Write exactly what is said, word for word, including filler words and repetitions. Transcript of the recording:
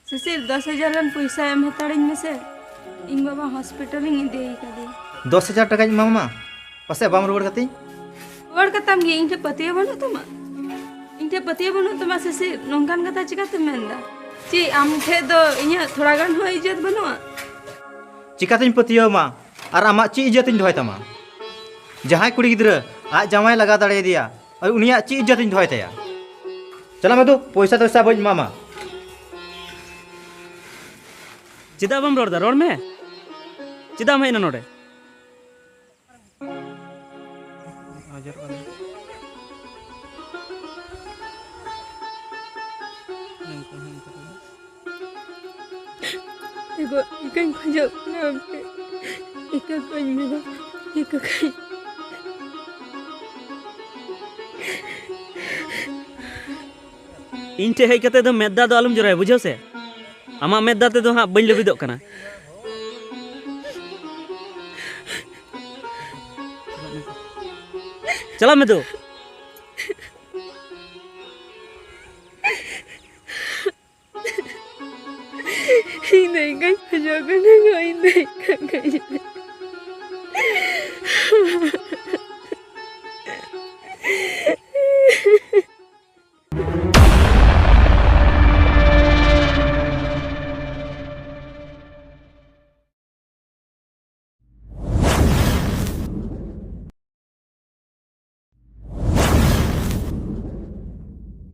ᱥᱤᱥᱤᱨ, ᱫᱚᱥ ᱦᱟᱡᱟᱨ ᱜᱟᱱ ᱯᱚᱭᱥᱟ ᱮᱢ ᱦᱟᱛᱟᱲᱟᱹᱧ ᱢᱮᱥᱮ, ᱤᱧ ᱵᱟᱵᱟ ᱦᱚᱥᱯᱤᱴᱟᱞ ᱤᱧ ᱤᱫᱤᱭᱮ ᱠᱟᱫᱮᱭᱟ᱾ ᱫᱚᱥ ᱦᱟᱡᱟᱨ ᱴᱟᱠᱟᱧ ᱮᱢᱟᱢᱟ, ᱯᱟᱥᱮᱡ ᱵᱟᱢ ᱨᱩᱣᱟᱹᱲ ᱠᱟᱹᱛᱤᱧ? ᱨᱩᱣᱟᱹᱲ ᱠᱟᱛᱟᱢ ᱜᱮ, ᱤᱧ ᱴᱷᱮᱱ ᱯᱟᱹᱛᱭᱟᱹᱣ ᱵᱟᱹᱱᱩᱜ ᱛᱟᱢᱟ? ᱤᱧ ᱴᱷᱮᱱ ᱯᱟᱹᱛᱭᱟᱹᱣ ᱵᱟᱹᱱᱩᱜ ᱛᱟᱢᱟ ᱥᱤᱥᱤᱨ, ᱱᱚᱝᱠᱟᱱ ᱠᱟᱛᱷᱟ ᱪᱤᱠᱟᱹᱛᱮᱢ ᱢᱮᱱᱫᱟ? ᱪᱮᱫ ᱟᱢ ᱴᱷᱮᱱ ᱫᱚ ᱤᱧᱟᱹᱜ ᱛᱷᱚᱲᱟ ᱜᱟᱱ ᱦᱚᱸ ᱤᱡᱽᱡᱚᱛ ᱵᱟᱹᱱᱩᱜᱼᱟ? ᱪᱤᱠᱟᱹᱛᱤᱧ ᱯᱟᱹᱛᱭᱟᱹᱣ ᱟᱢᱟ? ᱟᱨ ᱟᱢᱟᱜ ᱪᱮᱫ ᱤᱡᱽᱡᱚᱛ ᱤᱧ ᱫᱚᱦᱚᱭ ᱛᱟᱢᱟ? ᱡᱟᱦᱟᱸᱭ ᱠᱩᱲᱤ ᱜᱤᱫᱽᱨᱟᱹ ᱟᱡ ᱡᱟᱶᱟᱭ ᱞᱟᱜᱟ ᱫᱟᱲᱮᱭᱟᱫᱮᱭᱟ, ᱟᱨ ᱩᱱᱤᱭᱟᱜ ᱪᱮᱫ ᱤᱡᱽᱡᱚᱛ ᱤᱧ ᱫᱚᱦᱚᱭ ᱛᱟᱭᱟ? ᱪᱟᱞᱟᱜ ᱢᱮ ᱫᱩ, ᱯᱚᱭᱥᱟ ᱴᱚᱭᱥᱟ ᱵᱟᱹᱧ ᱮᱢᱟᱢᱟ᱾ ᱪᱮᱫᱟᱜ ᱵᱟᱢ ᱨᱚᱲ ᱮᱫᱟ? ᱨᱚᱲ ᱢᱮ᱾ ᱪᱮᱫᱟᱜ ᱮᱢ ᱦᱮᱡ ᱮᱱᱟ ᱱᱚᱰᱮ? ᱮᱜᱳ, ᱤᱠᱟᱹᱧ ᱠᱷᱚᱡᱚᱜ ᱠᱟᱱᱟ ᱟᱢ ᱴᱷᱮᱱ᱾ ᱤᱠᱟᱹ ᱠᱟᱹᱧ ᱢᱮ, ᱤᱠᱟᱹ ᱠᱟᱹᱧ᱾ ᱤᱧ ᱴᱷᱮᱱ ᱦᱮᱡ ᱠᱟᱛᱮ ᱫᱚ ᱢᱮᱫ ᱫᱟᱜ ᱫᱚ ᱟᱞᱚᱢ ᱡᱚᱨᱚᱭᱟ, ᱵᱩᱡᱷᱟᱹᱣ ᱥᱮ? ᱟᱢᱟᱜ ᱢᱮᱫ ᱫᱟᱜ ᱛᱮᱫᱚ ᱦᱟᱸᱜ ᱵᱟᱹᱧ ᱞᱟᱹᱵᱤᱫᱚᱜ ᱠᱟᱱᱟ᱾ ᱪᱟᱞᱟᱜ ᱢᱮ ᱫᱩ᱾ ᱤᱧ ᱫᱚ ᱤᱠᱟᱹᱧ ᱠᱷᱚᱡᱚᱜ ᱠᱟᱱᱟ ᱜᱳ, ᱤᱧ ᱫᱚ ᱤᱠᱟᱹ ᱠᱟᱹᱧ ᱢᱮ᱾